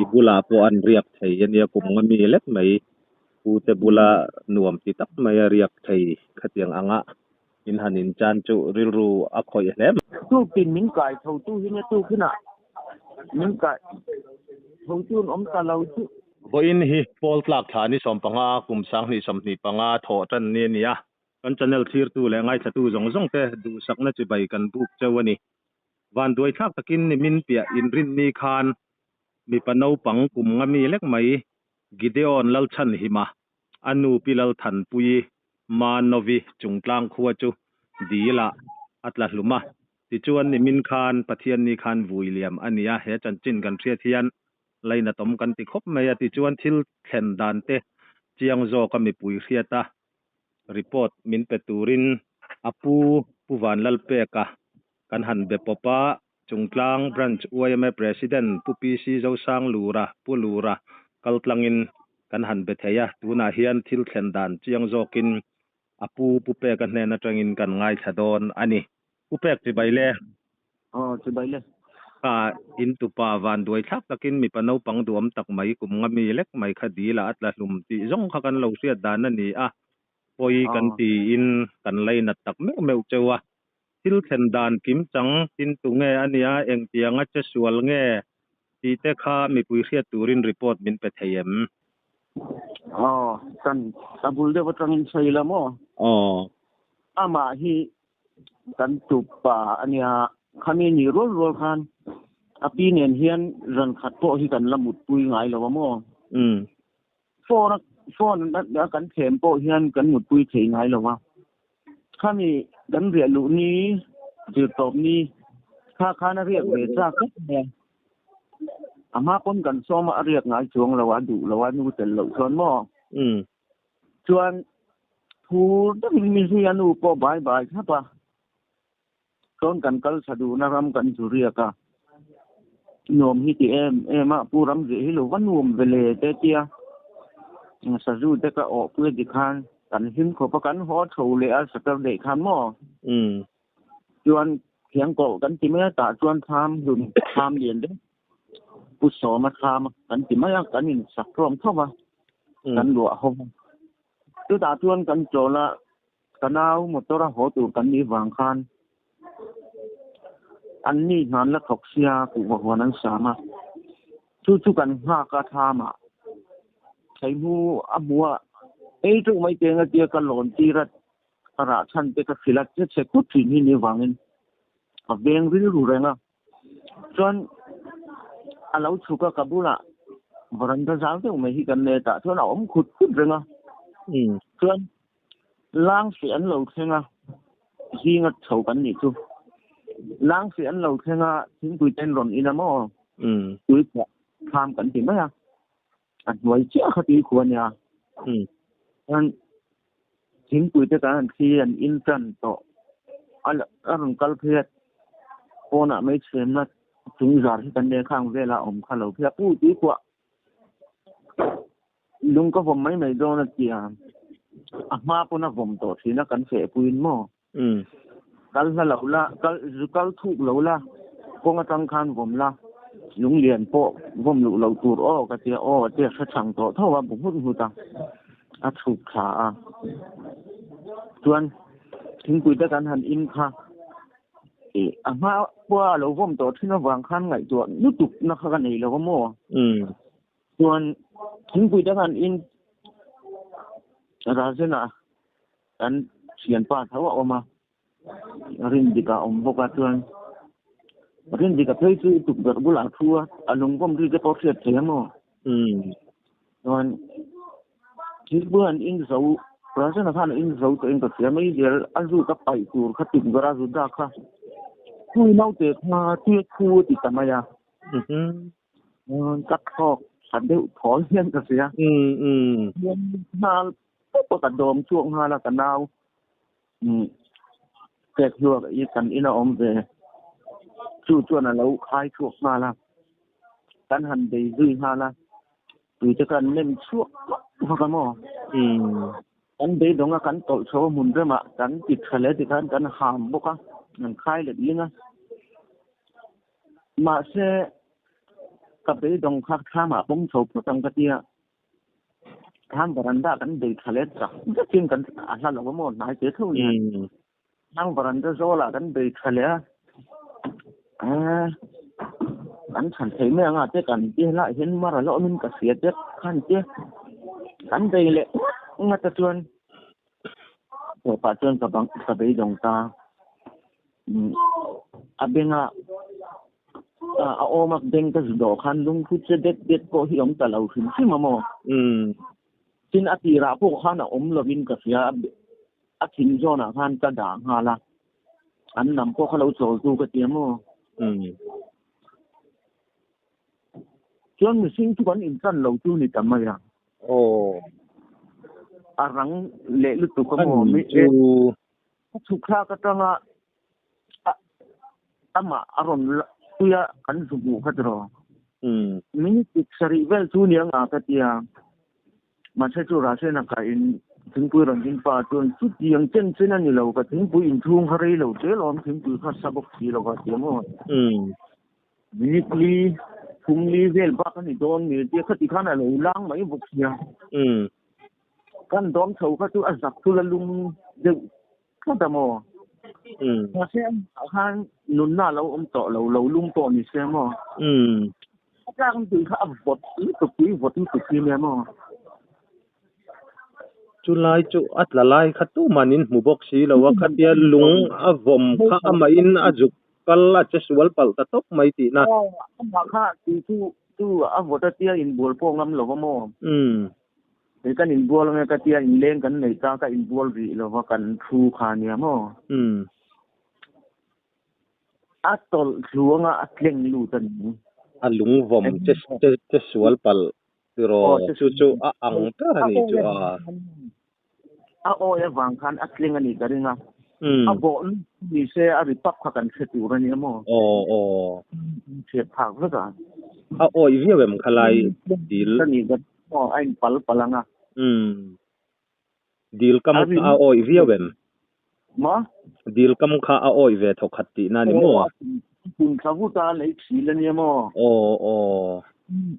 I bulah pawh an riak thei ania kum nga mi lek mai pu te bula nuam ti tak mai a riak thei khatiang anga in han in chan chu rilru a khawih hle mai. Tukin min kai tho tu hi nia tukinah min kai tho tu an awm ta lo chu. Vawiin hi Pawl tlak thla ni 15 kum 2025 thawh tan ni a ni a, kan channel thlirtu leh ngaithlatu zawng zawng te duhsakna chibai kan buk cheu a ni. Vanduai thlak takin nimin piah inrinni khan mipa naupang kum nga mi lek mai Gideon Lalchhanhima, a nu Pi Lalthanpuii Manovi chungtlang khua chu dil-ah a tla hlum a. Tichuan nimin khan Pathianni khan vui liam a ni a, he chanchin kan hriat hian lainatawm kan ti khawp mai a. Tichuan thil thlen dan te chiang zawka mipui hriat a report min pe turin a pu Pu Vanlalpeka kan han be pawp a, Chungtlang Branch yma President Pu PC Zosang Lura, Pu Lura, kaltlangin kan han be thei a, tunah hian thil thlen dan chiang zawkin a pu Pu Peka hnen atangin kan ngaithla dawn a ni. Pu Pek chibai le. Aw chibai le. Kha in tupa vanduai thlak takin mipa naupang duhawm tak mai kum nga mi lek mai kha dil ah a tla hlum tih zawng kha kan lo hriat dan a ni a, pawi kan tiin kan lainat tak meuh meuh cheu a. Thil thlen dan kim chang tin tu nge a nia, engtianga che sual nge tih te kha mipui hriat turin report min pe thei em? Aw, kan a bul deuh atangin sawi la maw? Aw. Amah hi kan tupa a nia, khami ni rual rual khan a pi nen hian zan khat pawh hi kan la mutpui ngai lo a maw? Umm. Phone a phone a kan thlem pawh hian kan mutpui thei ngai lo a. Khami kan riah luh ni zirtawp ni kha khan a riak ve chak vek mai a. A hma pawn kan sawm a, a riak ngai chuang lo a, duh lo a nu tel loh chuan maw. Chuan phur deuhin mi zui a nu pawh bai bai thlap a. Chuan kan kal tha duhna ram kan zu riak a, nuam hi ti em em a, Pu Ramzih hi lo va nuam ve le te tia sazu te ka awh pui a ti khan kan hlim khawp a, kan haw tho leh a Saturday khan maw? Chuan thiangkawh kan ti mai a, tah chuan thlam hlun thlam lian deuh Pu Sawma thlam kan ti mai a, kan insak tlawm tho va, kan luah ho va. Chutah chuan kan chawl a. Ka nau motor a haw tur kan nih vang khan an ni hnan la thawk sia kuhva huan an sam a, chu chu kan nghak a thlam ah thei hmu a hmu a, ei teuh mai te anga tia ka lawn tir a, ka rah chhan te ka hrilh a, che chhe khut thin hi ni vangin ka veng rilru reng a, chuan a lo chhuk a ka bulah veranda zau deuh mai hi kan nei a tah chuan a awm khut khut reng a, chuan Lang feh an lo thleng a, zinga chho kan nih chu. Lang feh an lo thleng a, thingpui ten rawn in a maw? Tui khuah thlam kan ti mai a, a hnuai chiah kha tui khuah a nia. Chuan thingpui te kan han thli an in tan tawh, a rawn kal phei a, pawnah mai chhenna chung zar hi kan nei a, khang velah a awm kha lo phei a, pu tui khuah. Lung ka vawm mai mai dawn a tia, a hma pawn a vawm tawh thin a kan feh puiin maw? Kal hla lo la, kal zu kal thuk lo la, kawng atang khan vawm la, lung lian pawh vawm luh lo tur aw ka tia aw a tia hre chhang tawh tho a bu nghut nghut a, a chhuk thla a. Chuan thingpui te kan han in kha ih a hma pawha a lo vawm tawh thin avang khan ngaihtuah lutuk na kha ka nei lo a maw? Chuan thingpui te khan in Rajen-a kan thianpa tho a awm a, Rindika a awm bawk a, chuan Rindika phei chu tukverh bulah a thu a, a lungvawm ri te pawh hriat thei a maw? Chuan thingpui han in zo, Rajen-a khan a in zo tawh in ka hria mai zel, a zu ka paih tur kha tukverh a zu dak kha, tui naute kha tui a thu a ti ta mai a. Ka thawk tha deuh thawl hian ka hria. Nghal pawp a ka dawm chhuak nghal a ka nau pek hluak i kan ina awm ve chu chuan a lo khai chhuak nghal a, kan han bei zui nghal a, tui te kan nem chhuak vak vak a maw? Kan beidawng a kan tawlh chho a hmun remah kan ti tha leh tikhan kan ham bawk a, kan khai let ling a. Mahse. Ka beidawng kha thlamah pawm chho phawt ang ka tia. Thlam varanda kan bei tha leh chak zetin kan a hla lo a maw hnai te tho nia. Thlam varanda zawlah kan bei tha leh a. Aaa kan chhan thei mai anga te kan ti helaiah hian mar a la awmin ka hria te khan te kan bei leh nghat nghat a chuan tawpah chuan ka bang ka beidawng ta. A benga a awm a beng ka zu dawh khan lungphu che det det pawh hi awm ta lo hrim hrim a maw? Tin a tirah pawh khan a awm lovin ka hria a, a thin zawnah khan ka dah nghal a, an lam pawh kha lo chawl tu ka ti a maw? Chuan mihring chu kan intan lo chu ni ta mai a. Aw. A rang leh lutuk a maw? Ani chu. A chhuk thlak atanga amah a rawn pui a kan zu hmuh kha tiraw. Minute tik sarih vel chu ni anga ka ti a. Mahse chu Rasena ka in thingpui rawn ding pa chuan chutiang chen chen a ni lo ka thingpui inchhung kha rei lo tel awm thingpui kha sa bawk si lo va ti a maw. Minute li thum li vel bak a ni dawn ni tia khati khan a lo lang mai bawk sia. Kan dawm chho kha chu a zak chu la lum deuh tlat a maw? Mahse ah khan nunna a lo awm tawh lo, lo lum pawh ni se maw? A tlak ang tui kha a vawt lutuk tui vawt lutuk hi nia maw? Chu lai chu a tla lai kha tuman in hmu bawk si lo a, khatia lung a vawm kha amahin a zuk kal a che sual palh ta tawp mai tihna. Aw, amah kha tui chu chu a vawt a tia inbual pawh ngam lo va maw? Hei kan inbual ange ka tia inleng kan nei ta ka inbual rih lova kan thu kha nia maw? A tawlh thlu anga a tleng lut a ni. A lungvawm che che sual palh tiraw chu chu a ang ber a ni chu a. A awi avang khan a tleng a nih ka ring a. A bawh lut ni se a ri pap kha kan hre tur a nia maw? Aw aw. Hriat phak vek a. A awi viau em khalai dil. Ka nih ka Aw, a in pal pal ang a. Umm. Dil kam kha a awih viau em? Maw? Dil kam kha a awih ve thawk khat tihna a ni maw? Aw, kum thla vut a lei thil a nia maw? Aw, aw.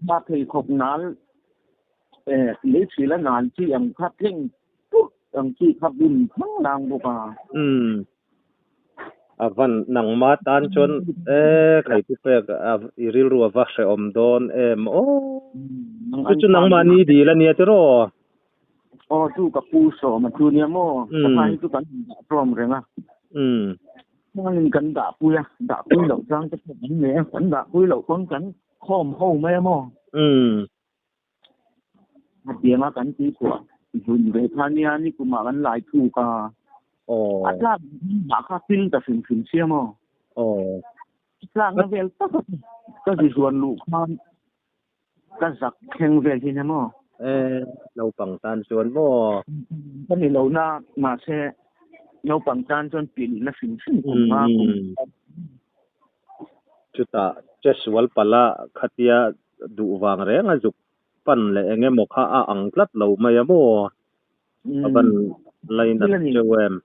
Hma pheikhawk nal, eh, lei thil a nal chi ang kha tleng put ang chi kha bun thang lang bawk a. Umm. A van nangma tan chuan e khai pu pek a i rilru a va hrehawm dawn em aw. Chu chu nangmahni dil a nia tiraw? Aw chu ka pu sawm a chu nia maw? Sangha hi chu kan dah tlawm reng a. Hmangin kan dah pui a, dah pui loh chang te pawh kan nei a, kan dah pui loh pawn kan khawm ho mai a maw? Hetianga kan tuikhuah zun ve kha nia nikumah kan lai thuk a. A tlak mah kha pil ta hrim hrim sia maw? A tlakna vel tak a ka zi zuan luh khan ka zak thleng vel hi nia maw? E, naupang tan chuan maw? Ka ni lo na, mahse naupang tan chuan pilna hrim hrim kum nga kum. Chutah chesual pala khatia duh vang reng a zuk pan leh eng emaw kha a ang tlat lo mai a maw? A van lainat cheu em?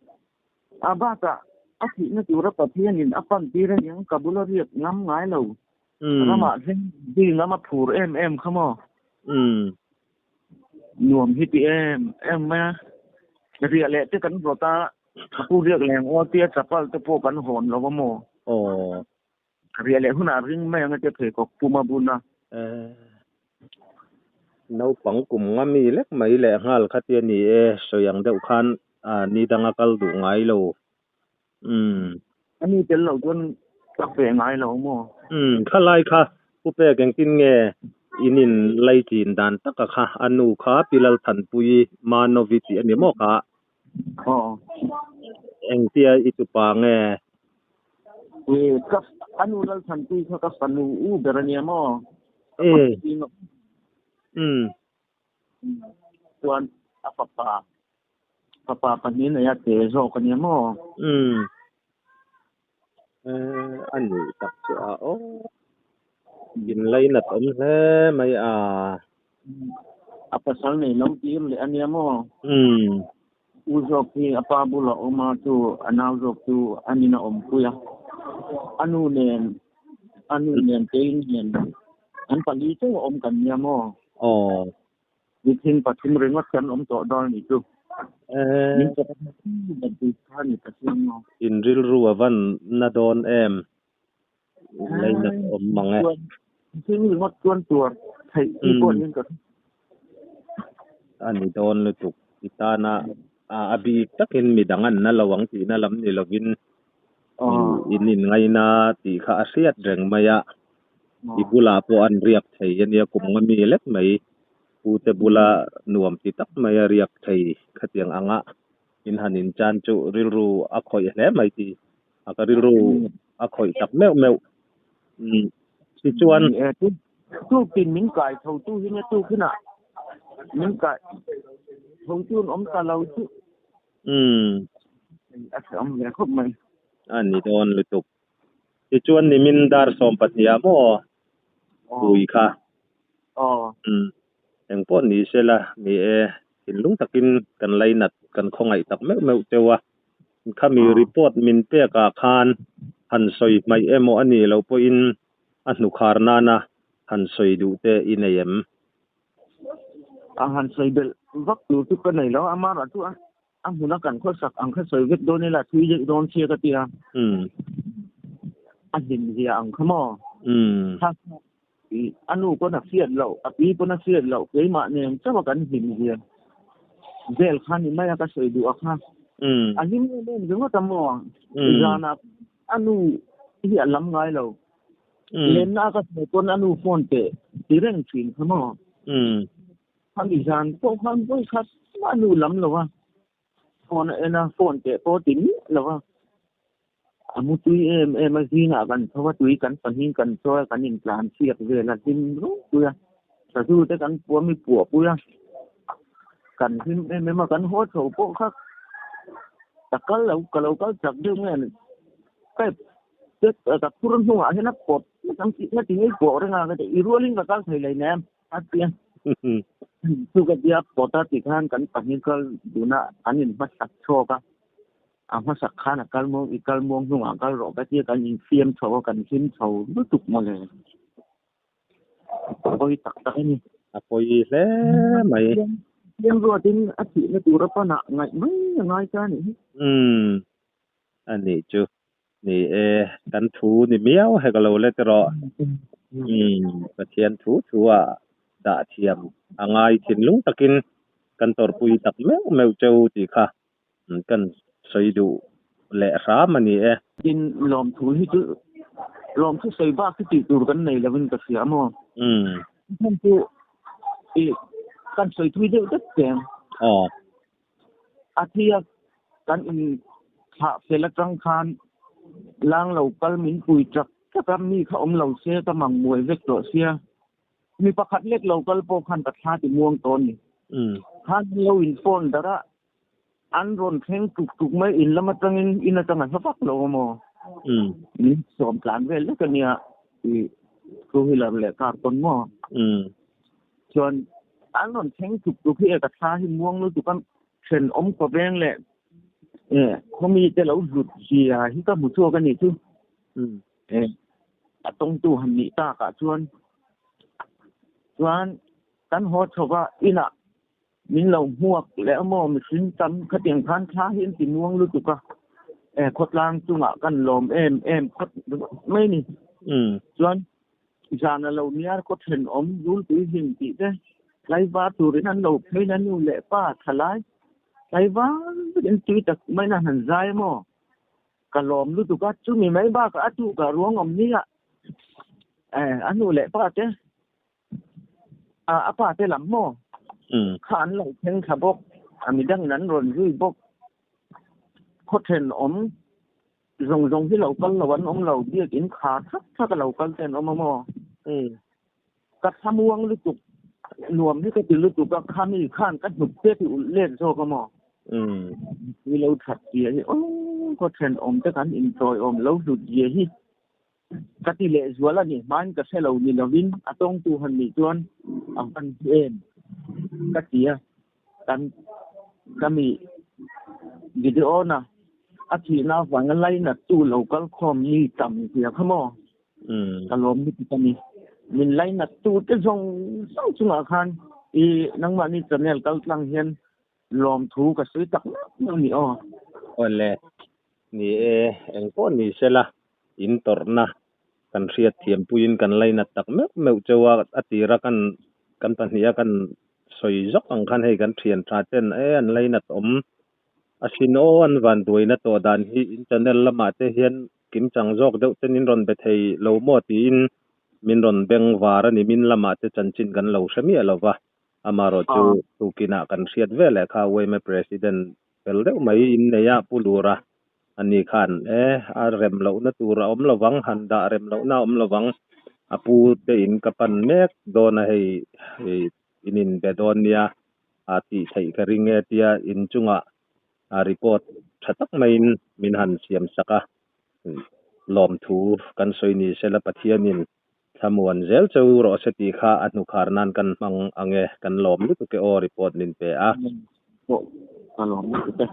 A bakah a thihna tura Pathianin a pan tir aniang ka bula riak ngam ngai lo. Ramah thleng zui ngam a phur em em kha maw? Nuam hi ti em em mai a. Riah leh te kan rawt a, ka pu riak leng aw tia chapal te pawh kan hawn lo a maw? Aw. Riah leh hunah ring mai ang e te pheikhawk pum a bun a. Naupang kum nga mi lek mai leh nghal kha ti a ni e, sawi ang deuh khan ni danga kal duh ngai lo. Umm. A ni tel lo chuan ka pe ngai lo maw? Umm, thalai kha Pu Pek engtin nge in in lei chin dan taka kha a nu kha Pi Lalthanpuii Manovi tih a ni maw kha? Aw. Engtia i tupa nge? E, ka a nu Lalthanpuii kha ka fanu u ber a nia maw? E. Umm. Chuan a fapa Fapa pahnih nei a te zawk a nia maw? Umm. Eh, a nih tak chu a aw. In lainat awm hle mai a. A pasal nei lo tir leh a nia maw? Umm. U zawk hi a pa bulah awm a, chu a nau zawk chu a nin a awmpui a. A nu nen, a nu nen kei nen. An pali chauh a awm kan nia maw? Aw. Mithin pathum ringawt kan awm tawh dawn ni chu. Min chawp bantu kha ni ta chiang maw? In rilru a van na dawn em? Lainat awm mang e. Mihring ringawt chuan tuar theih chi pawh niin ka hria. A ni dawn lutuk. I tana a bik takin midang an na lo ang tihna lam ni lovin in inngaina tih kha a hriat reng mai a. I bulah pawh an riak thei a nia, kum nga mi lek mai pute bula nuam ti tak mai a riak thei khatiang anga in han inchan chu rilru a khawih hle mai tih a ka rilru a khawih tak meuh meuh. Umm tichuan. Ni e, tukin min kai tho tu hi nia tukinah min kai tho tu an awm ta lo chu. Umm. A hrehawm ve khawp mai. A ni dawn lutuk. Tichuan nimin dar 12 ah maw pui kha. Aw. Umm. Engpawh ni sela ni e, thinlung takin kan lainat kan khawngaih tak meuh meuh teuh a. Khami report min pek ah khan han sawi hmaih emaw a nih loh pawhin a hnukhar nana han sawi duh te i nei em? A han sawi belh vak tur chu ka nei lo, amaherawhchu chu a hmuna kan khawsak ang kha sawi vek dawn ila thui deuh dawn sia ka ti a. A hlim zia ang kha maw? Kha a nu pawn a hriat loh, a pi pawn a hriat loh, keimah nen chauh a kan hlim zia vel kha ni mai a ka sawi duh a kha. A hlim em em ringawt a maw? Zanah a nu hi a lam ngai lo. Lenna a ka sawi pawn a nu phone teh ti reng thin kha maw? Khami zan pawh khan vawi khat mah nu lam lo a, phone a en a, phone teh pawh a ti miah lo a. A mu tui em em a, zingah kan tho a, tui kan pahnih kan chawi a, kan intlan chhiak vel a, hlim ropui a, sazu te kan puam i puah pui a, kan hlim em em a, kan haw chho pawh kha ka kal lo, ka lo kal chak deuh nge ka ka phur hnungah hian a pawt ang tih nga ti ngei pawh reng a, ka ti i rualin ka kal thei lo nen. A ti a. Chu ka tia pawta tih khan kan pahnih kal duna an in hmasak chhuak a. A hmasak khan a kal muang i kal muang hnungah kal rawh ka tia kan infiam chho a kan hlim chho lutuk mawle. A pawi tak tak a ni. A pawi hle mai. Fiam ruatin a thihna tur a panah ngaih mai a ngai ta a nih hi. Umm. A nih chu. Ni e, kan thu ni miau hek lo le tiraw. Umm, Pathian thu thu a dah thiam a ngai thinlung takin kan tawrhpui tak meuh meuh cheu tih kha kan sawi duh leh hram a ni e. Tin, lawmthu hi chu lawmthu sawi bak hi tih tur kan nei lovin ka hria maw? Umm. Hman chu i kan sawi thui deuh deuh teng. Aw. A thia kan in thlah fel atang khan lang lo kal min pui chak chak a, mi kha awm lo se ka mang muai vek tawh sia. Mi pakhat lek lo kal pawh khan ka thla ti muang tawh a ni. Khan an lo in phone darh a, an rawn thleng tuk tuk mai in lam atangin in atang a hla vak lo a maw? Min sawm tlan vel vek a nia i two wheeler leh car pawn maw? Chuan an rawn thleng tuk tuk hi e ka thla hi muang lutuk a thenawm khawveng leh e khawmi te lo hlut zia hi ka hmu chhuak a nih chu. E a tawngtu han nih takah chuan chuan kan haw chho va inah min lo hmuak leh a maw mihring tam khatiang khan thla hi an ti muang lutuk a e khawtlang chungah kan lawm em em khawt mai ni. Chuan Zan a lo niar khaw thenawm Zulpui hlim tih te tlaivar turin an lo phei na nu leh pa thalai tlaivar vekin tui tak mai na han zai a maw? Ka lawm lutuk a, chumi mai bakah a tukah ruang awm ni a eh a nu leh pa te a pa te lam maw kha an lo thleng thla bawk a midangin an rawn zui bawk khaw thenawm Zawng zawng hi lo kal lo an awm lo, biakin khar thak thak a lo kal te an awm a maw? Ka thlamuang lutuk, nuam hi ka ti lutuk a, khami khan ka hnuk te ti ulh let zawk a maw? Mipui lo that zia hi aw khaw thenawm te kan intawiawm lo hlut zia hi ka ti leh zual a ni, hmain ka hre lo ni lovin a tawngtu han nih chuan a van hi em ka ti a. Kan ka mi Gideona a thihna avanga lainattu lo kal khawm mi tam zia kha maw? Ka lawm lutuk a ni. Min lainat tu te zawng zawng chungah khan i nangmahni channel kal tlang hian lawmthu ka sawi tak meuh meuh ni aw. Awle, ni e, engpawh ni sela, in tawrhna kan hriat thiampuiin kan lainat tak meuh meuh cheu a, a tira kan kan pahniha kan sawi zawk ang khan hei kan thian tha ten e an lainat awm asin aw an vanduaina tawh dan hi in channel lamah te hian kimchang zawk deuh ten in rawn be thei lo maw tiin min rawn beng var a ni min lamah te chanchin kan lo hre miah lo va, amarawh chu tukinah kan hriat veleh kha yma president fel deuh mai in nei a Pu Lura ani khan e a rem lohna tur a awm lovang han dah rem lohna a awm lovang a pu te in ka pan mek dawn a hei in in be dawn nia a tih theih ka ring e tia in chungah a report tha tak maiin min han siam sak a lawmthu kan sawi ni sela Pathianin thlamuan zel cheu rawh se tih kha a hnukhar nan kan hmang ang e kan lawm lutuk e aw report min pe a. Pawh ka lawm lutuk e.